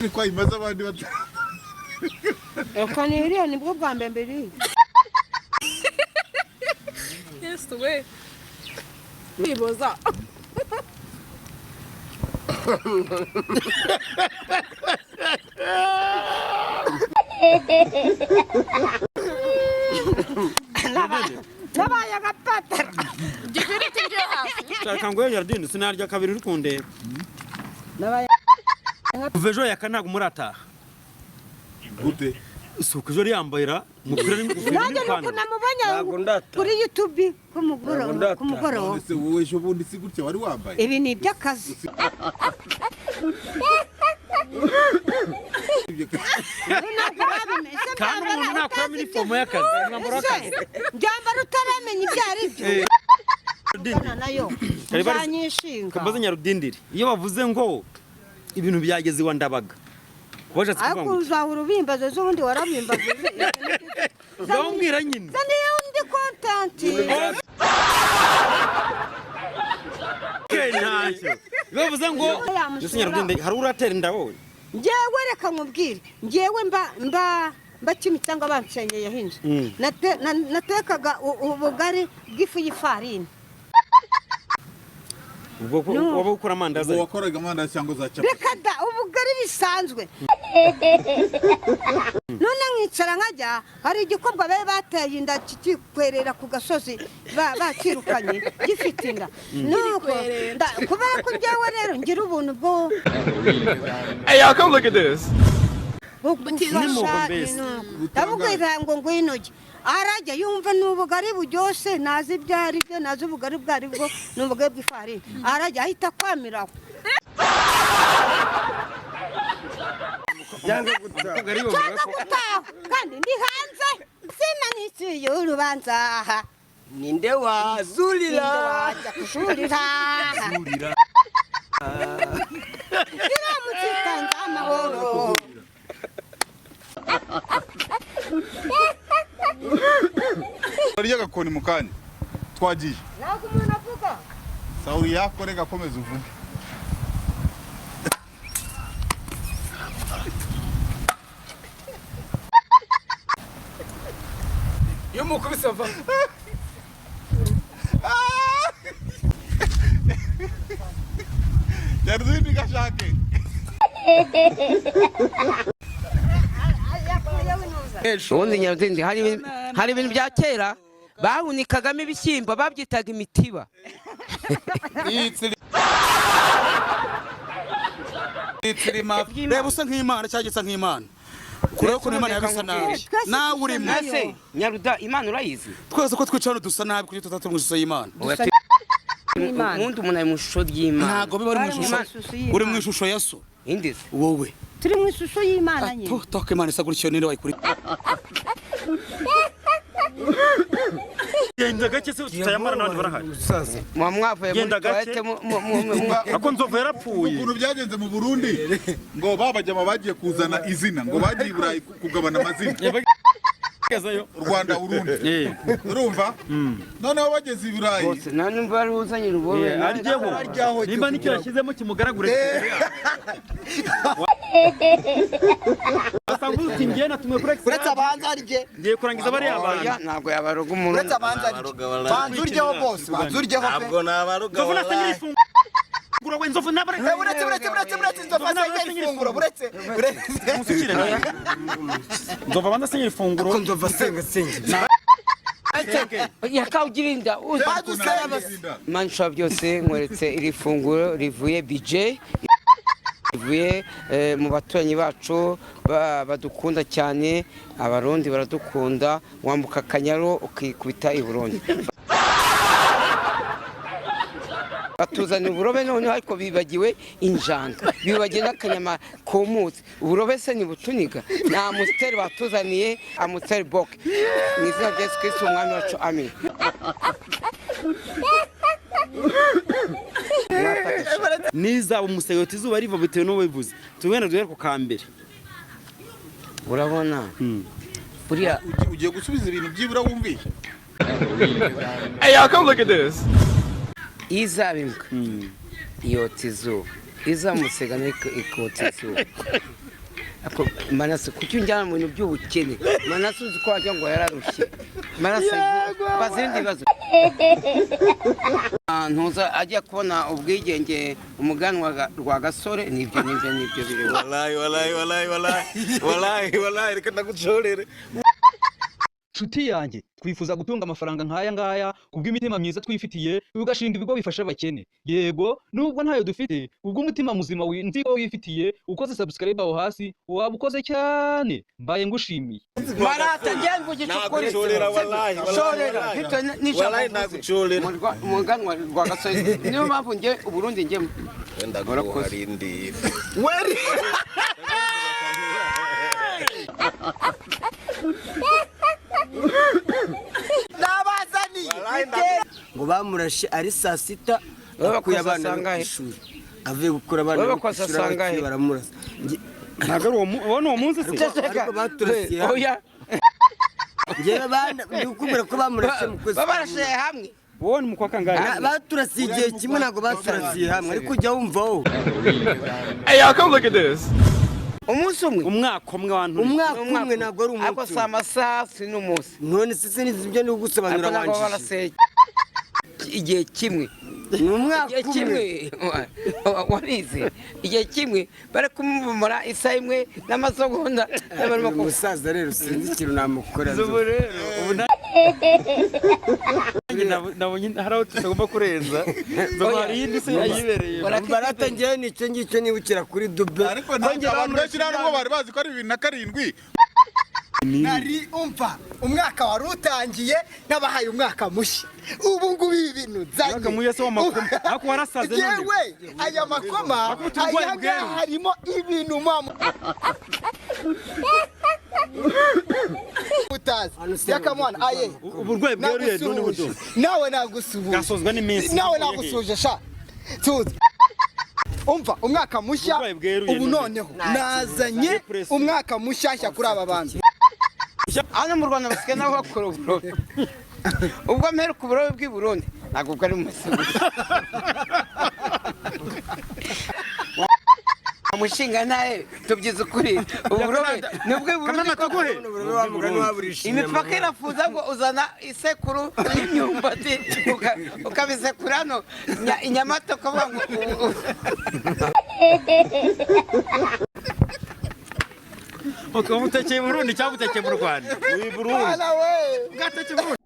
Ko ayimaze abandi bata. Reka niriye, nibwo bwa mbere mbiriye. Yesu we, kwiboza. Nabaye agapatara. Igifiriti cyo hasi. Shaka ngo Gerardine, sinarya kabiri uri kundeba. Nabaye. Kuva ejo yaka ntabwo murataha. Gute? Si uko ejo yari yambaye ra umupira n'ingofero Nanjye nuko n'ipantaro. namubonye Ntabwo ndataha. kuri YouTube ku mugoroba. ndataha. Ku mugoroba. None se wowe ejo bundi si gutya wari wambaye? Ibi ni iby'akazi. Ntabwo babimenya. Kandi umuntu nakuramo inifomo y'akazi, umwambaro w'akazi. Byambara utaramenya ibyo ari byo. Nyarudindiri. Nayo Kari bari- uzanyishinga. Kambaze Nyarudindiri, iyo bavuze ngo ibintu byageze iwa Ndabaga, bashatse Ariko kuvuga ngo uzahora ubimbaza, ejo bundi warabimbaza. Ndamubwira nyine. Niyo ndi content. Okay, ntacyo. Iyo bavuze ngo Yamusura. ese Nyarudindiri, hari uratera inda wowe? Njyewe reka nkubwire, njyewe mba kimi cyangwa bansenyeyeho inzu. Natekaga ubugari bw'ifu y'ifarini. Ubwo ko No. waba ukora amandazi? Ubwo wakoraga amandazi cyangwa za capati? Reka da, ubugari bisanzwe. None nkicara nkajya, hari igikobwa bari bateye inda kikikwerera ku gasozi, bakirukanye gifite inda. Nuko kubera ko njyewe rero ngira ubuntu bwo Hey, y'all, come look at this. Bwo gufasha. N'impuhwe mbese. Ndamubwira ngo ngwino ujye, arajya yumva ni ubugari buryoshye, ntazi ibyo ari byo, ntazi ubugari bwo ari bwo, ni ubugari bw'ifarini, arajya ahita akwamiraho. Byanga gutaha. Cyangwa gutaha kandi ndi hanze, sinaniciye urubanza aha. Ninde wazulira? Wajya kujurira iramutse itanze amahoro. Arya agakoni mu kanya twagiye. Ntabwo umuntu avuga. Sawuri yakore, gakomeza uvuge. Iyo mukubise ava. Nyarudindi, gashake. Ubundi Nyarudindi, hari ibintu bya kera bahunikagamo ibishyimbo babyitaga imitiba. Reba, usa nk'Imana cyangwa gisa nk'Imana, kureba ukuntu Imana yabisa nabi nawe urimo. Ese Nyaruda, Imana urayizi? Twese uko twicara hano dusa nabi, kuko tutari mu ishusho y'Imana. Imana. Ubundi umuntu ari mu ishusho ry'Imana. Ntabwo biba ari mu Bari mu ishusho. ishusho y'Imana. Uri mu ishusho ya so. Indize? Wowe. Turi mu ishusho y'Imana nyine. Toka, Imana isa gutyo, ninde wayikuri? Genda gake se, tutayamara n'abandi barahari. Muba mwavuye muri Genda gake. toilette Ako nzovu yarapfuye. Ukuntu byagenze mu Burundi, ngo babajyama bagiye kuzana izina, ngo bagiye i Burayi kugabana amazina. Gezayo. U Rwanda, Urundi. Urumva, noneho bageze i Burayi. Bose nta numva wari uzanye urubobe. Aryeho, nimba nicyo yashyizemo kimugaragure, asanga uti ngiye natumwe kuri Uretse abanza arye. Ngiye kurangiza bariya Oya, bantu. ntabwo yabaroga umuntu. Uretse abanza arye, banza uryeho bose, banza uryeho pe. Ntabwo nabaruga. Nzovu nasenyera ifunguro we, nzovu nabare. Eh, uretse, uretse, uretse, uretse, inzovu asengera ifunguro, buretse, buretse. Musukire nawe. Nzovu abanza asenyera ifunguro. Nzova asenga asenga. Yakawugira inda. Banza usenge. Imana ishobora byose, nkweretse iri funguro rivuye BJ, rivuye mu baturanyi bacu badukunda cyane. Abarundi baradukunda, wambuka Akanyaru ukikubita i Burundi. Batuzanira uburobe noneho, ariko bibagiwe injanga, bibagiwe n'akanyama kumutse. Uburobe se ntibutuniga? Ni Amstel batuzaniye, Amstel boke. Mu izina rya Yesu Kristo umwami wacu, amen. Nizaba umusegoti izuba riva bitewe n'uwo bivuze, tugenda duhere ku kambere. Urabona buriya. Ugiye gusubiza ibintu byibura wumvishe. Hey, y'all, come look at this. Izaba imbwa yota izuba, izamusega nayo ikota izuba. Ako Manase, kuki unjyana mu bintu by'ubukene? Manase, uzi ko wagira ngo yararushye. Manase, baza ibindi bibazo. Ntuza ajya kubona ubwigenge, umuganwa rwa Gasore, nibyo nibyo nibyo biriho. Wallahi, wallahi, wallahi, wallahi, wallahi, wallahi, reka ndagucorere. Nshuti yanjye, twifuza gutunga amafaranga nk'aya ngaya kubw'imitima myiza twifitiye, tugashinga ibigo bifasha abakene. Yego, nubwo ntayo dufite, kubw'umutima muzima nzi ko wifitiye, ukoze subscribe aho hasi waba ukoze cyane. Mbaye ngushimiye. Marata, njye mvugisha ukuri. Nagucorera, wallahi, wallahi, Shorera, wallahi. bitewe n'ijambo Wallahi, mvuze. nagucorera. Umuganwa rwa Gasore, niyo mpamvu njye Uburundi njye Wenda guharindira. Weri. Nabazaniye. Ngo bamurashe ari saa 6, Wowe akuye bakoze abana be ku sangahe? ishuri, avuye gukura abana be ku Wowe bakoze ishuri, sangahe? abakiri baramurasa. Ntabwo ari uwo uwo ni uwo munsi se? Ariko baturasiye hamwe. Oya. Njyewe ndi kukubwira ko bamurashe mu kwezi kwa Babarashe hamwe. Wowe ni mu kwa kangahe? Baturasiye igihe kimwe, ntabwo baturasiye hamwe, ariko ujya wumva wowe. Hey, y'all, come look at this. Umunsi umwe. Umwaka umwe wantu. Umwaka umwe, ntabwo ari Ariko umunsi si umwe. amasasu n'umunsi. None se sinzi ibyo ndi kugusobanurira, Ariko ntabwo wanjije. baraseye igihe kimwe. Ni umwaka Igihe umwe. kimwe warize, igihe kimwe bari kumumura isaha imwe n'amasegonda barimo Uyu musaza rero sinzi ikintu namukorera. Ubu rero ubu nanjye nabonye hari aho tutagomba kurenza. Nzoba hari iyindi se ayibereye. Barata, njyewe nicyo ngicyo nibukira kuri Dube. Ariko ntabwo abantu benshi nta nubwo bari bazi ko ari 2007. Nari umva umwaka wari utangiye, n'abahaye umwaka mushya. Ubu ngubu ibi bintu nzanye. Umwaka mushya se w'amakoma? Ariko warasaze none. Yewe, aya makoma Akubita uburwayi aya ngaha bweru. harimo ibintu mama utazi. Yakamwana aye. Uburwayi bweruye none Nagusuhuje. budo. Nawe nagusuhuje. Gasozwa n'iminsi. Nawe nagusuhuje sha. Tuzi. Umva umwaka mushya Uburwayi bweruye ubu none. noneho nazanye Depression. umwaka mushyashya kuri aba bantu. Hano mu Rwanda basigaye nabo bakora uburobe. Ubwo mperuka uburobe bw'i Burundi ntabwo bwari mu masibo. Umushinga ntahe, tubyize ukuri, uburobe ni ubw'i Burundi koko. Imipaka irafuza ngo uzana isekuru y'imyumbati ukabisekura hano i Nyamata, ukavuga ngo Ukaba utekeye mu Burundi cyangwa utekeye mu Rwanda? Bana we. Bwatekeye mu Burundi.